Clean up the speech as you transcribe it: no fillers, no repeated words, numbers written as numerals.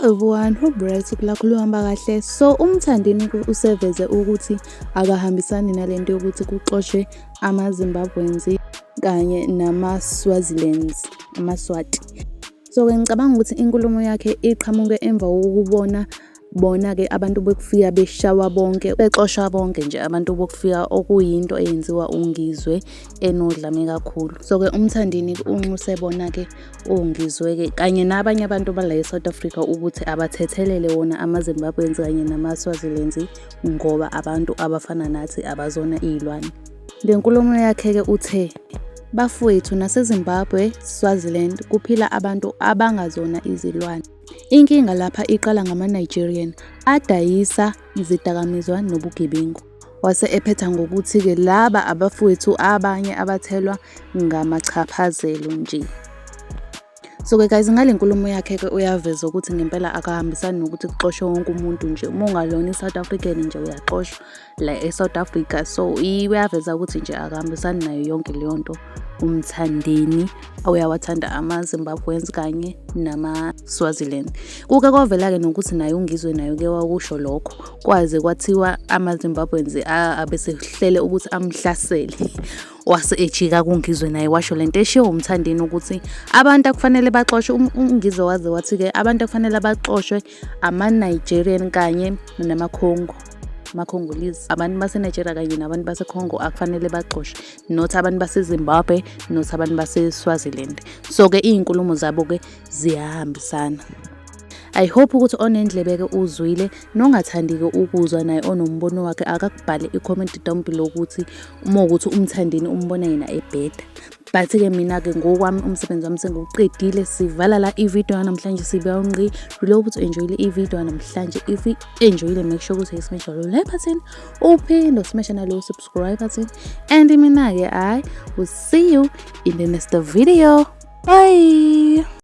Everyone, hope right lakho luhamba kahle. So uMthandeni useveze ukuthi akahambisani nalento yokuthi kuxoshwe ama-Zimbabweans kanye nama-Swazilands, amaSwati. So-ke ngicabanga ukuthi inkulumo yakhe iqhamuke emva kokubona bona-ke abantu bokufika beshawa bonke, bexoshwa bonke nje abantu bokufika, okuyinto eyenziwa uNgizwe enodlame kakhulu. So-ke uMthandeni unxuse bona-ke oNgizwe-ke kanye nabanye abantu bala e-South Africa ukuthi abathethelele wona ama-Zimbabweans kanye nama-Swazilands ngoba abantu abafana nathi abazona iy'lwane. Ngenkulumo yakhe-ke uthe, "Bafowethu, naseZimbabwe, Swaziland kuphila abantu abangazona izilwane. Inkinga lapha iqala ngama-Nigerian adayisa izidakamizwa nobugebengu." Wase ephetha ngokuthi-ke laba abafowethu abanye abathelwa ngamachaphazelo nje. So-ke guys, ngale nkulumo yakhe-ke uyaveza ukuthi ngempela akahambisani nokuthi kuxoshwe wonke umuntu nje. Uma ungalona i-South African nje uyaxoshwa la e-South Africa. So uyaveza ukuthi nje akahambisani nayo yonke leyo nto uMthandeni. Uyawathanda ama-Zimbabweans kanye nama-Swaziland. Kuke kwavela-ke nokuthi naye uNgizwe naye uke wakusho lokho, kwaze kwathiwa ama-Zimbabweans abesehlele ukuthi amhlasele. Wase ejika kuNgizwe naye washo lento eshiwo uMthandeni ukuthi abantu akufanele baxoshwe. UNgizwe waze wathi-ke abantu akufanele baxoshwe ama-Nigerian kanye nama-Congo, ama-Congolese. Abantu base-Nigeria kanye nabantu base-Congo akufanele baxoshwe, not abantu base-Zimbabwe, not abantu base-Swaziland. So-ke iy'nkulumo zabo-ke ziyahambisana. I hope ukuthi onendlebe-ke uzwile, nongathandi-ke ukuzwa naye onombono wakhe akakubhale i-comment down below ukuthi uma ukuthi uMthandeni umbona yena ebheda. But-ke mina-ke ngokwami umsebenzi wami sengiwuqedile. Sivala la ividiyo yanamhlanje, sibuya ungqi. Really hope ukuthi u-enjoyile ividiyo yanamhlanje. If u-enjoyile, make sure ukuthi uyismasha lo like button, uphinde usmashe nalo subscribe button, and mina-ke I will see you in the next video. Bye.